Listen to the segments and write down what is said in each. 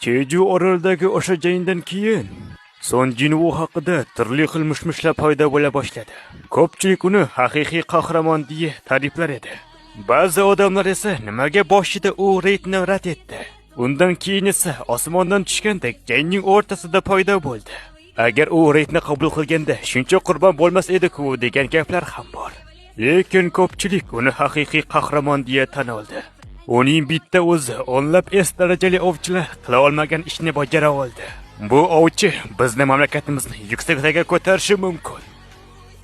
Jeju orolidagi o'sha jangdan keyin Son Jinwoo haqida turli xil mish-mishlar paydo bo'la boshladi. Ko'pchilik uni haqiqiy qahramon deya ta'riflar edi. Ba'zi odamlar esa nimaga boshida u reydni rad etdi. Undan keyin esa osmondan tushgandek jangning o'rtasida paydo bo'ldi. Agar u reydni qabul qilganda shuncha qurbon bo'lmas edi-ku degan gaplar ham bor. Lekin ko'pchilik uni haqiqiy qahramon deya tan oldi. Uning bitta o'zi o'nlab S darajali ovchilar qila olmagan ishni bajara oldi. Bu ovchi bizni mamlakatimizni yuksaklarga ko'tarishi mumkin.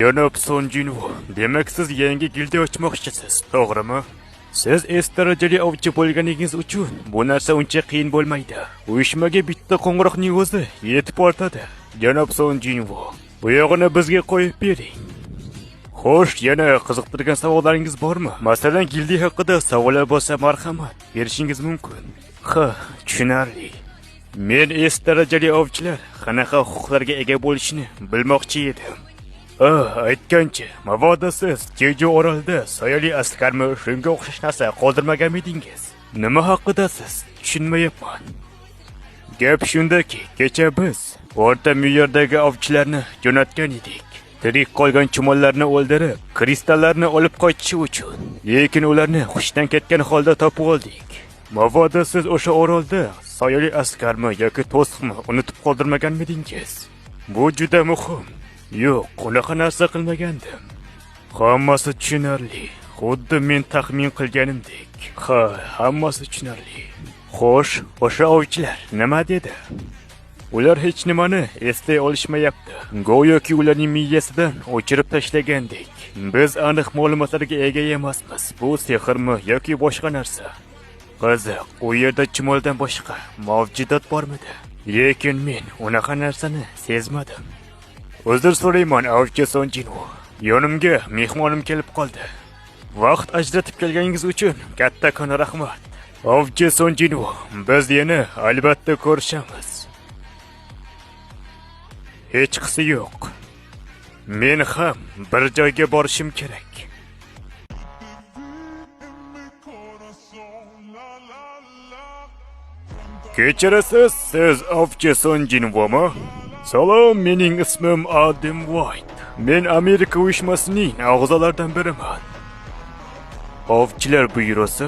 Janob Son Jinwoo, demak siz yangi gildiya ochmoqchisiz, to'g'rimi? Siz S darajali ovchi bo'lganingiz uchun bu narsa uncha qiyin bo'lmaydi. Uyushmaga bitta qo'ng'iroqning o'zi yetib ortadi. Janob Son Jinwoo, bu yog'ini bizga qo'yib bering. Xo'sh, yana qiziqtirgan savollaringiz bormi? Masalan, gildiya haqida savollar bo'lsa, marhamat, berishingiz mumkin. Ha, tushunarli. Men S darajali ovchilar qanaqa huquqlarga ega bo'lishini bilmoqchi edim. Ah, aytgancha, mabodo siz Jeju orolida soyali askarmi shunga o'xshash narsa qoldirmaganmidingiz? Nima haqidasiz? Tushunmayapman. Gap shundaki, kecha biz o'rta me'yordagi ovchilarni jo'natgan edik. Tirik qolgan chumollarni o'ldirib, kristallarni olib qochishi uchun. Lekin ularni hushdan ketgan holda topib oldik. Mabodo siz o'sha orolda soyali askarmi yoki to'siqmi unutib qoldirmaganmidingiz? Bu juda muhim. Yo'q, unaqa narsa qilmagandim. Hammasi tushunarli. Xuddi men taxmin qilganimdek. Ha, hammasi tushunarli. Xo'sh, o'sha ovchilar nima dedi? Ular hech nimani eslay olishmayapti. Go'yoki ularning miyasidan o'chirib tashlagandek. Biz aniq ma'lumotlarga ega emasmiz. Bu sehrmi yoki boshqa narsa? Qiziq, u yerda chumoldan boshqa mavjudot bormidi? Lekin men unaqa narsani sezmadim. Uzr so'rayman, ovchi Son Jinwoo. Yonimga mehmonim kelib qoldi. Vaqt ajratib kelganingiz uchun kattakon rahmat. Ovchi Son Jinwoo, biz yana albatta ko'rishamiz. Hechqisi yo'q. Men ham bir joyga borishim kerak. Kechirasiz, siz ovchi Son Jinwoomi? Salom, mening ismim Adam White. Men Amerika uyushmasining a'zolaridan biriman. Ovchilar byurosi?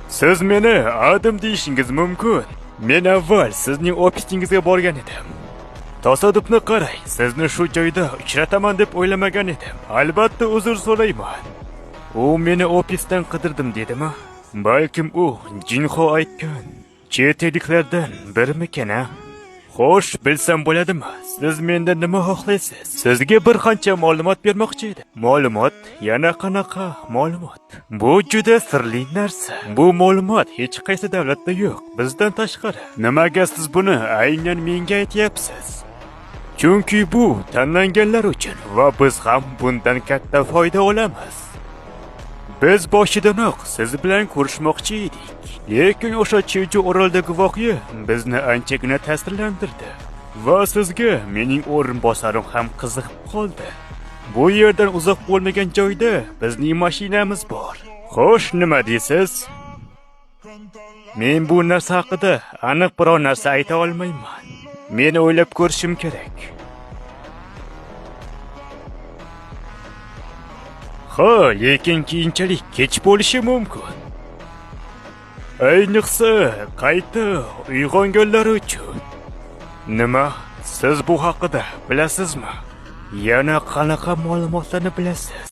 Siz meni Adam deyishingiz mumkin. Men avval sizning ofisingizga borgan edim. Tasodifni qarang, sizni shu joyda uchrataman deb o'ylamagan edim. Albatta uzr so'rayman. U meni ofisdan qidirdim dedimi? Balkim u Jinho aytgan chet elliklardan birmikan, a? Xo'sh, bilsam bo'ladimi? Siz mendan nima xohlaysiz? Sizga bir qancha ma'lumot bermoqchi edim. Ma'lumot? Yana qanaqa ma'lumot? Bu juda sirli narsa. Bu ma'lumot hech qaysi davlatda yo'q, bizdan tashqari. Nimaga siz buni aynan menga aytyapsiz? Chunki bu tanlanganlar uchun va biz ham bundan katta foyda olamiz. Biz boshidanoq siz bilan ko'rishmoqchi edik. Lekin o'sha Cheju orolidagi voqea bizni anchagina ta'sirlantirdi. Va sizga mening o'rinbosarim ham qiziqib qoldi. Bu yerdan uzoq bo'lmagan joyda bizning mashinamiz bor. Xo'sh, nima deysiz? Men bu narsa haqida aniq biror narsa ayta olmayman. Men o'ylab ko'rishim kerak. Ha, lekin keyinchalik kech bo'lishi mumkin. Ayniqsa, qayta uyg'onganlar uchun. Nima? Siz bu haqida bilasizmi? Yana qanaqa ma'lumotlarni bilasiz?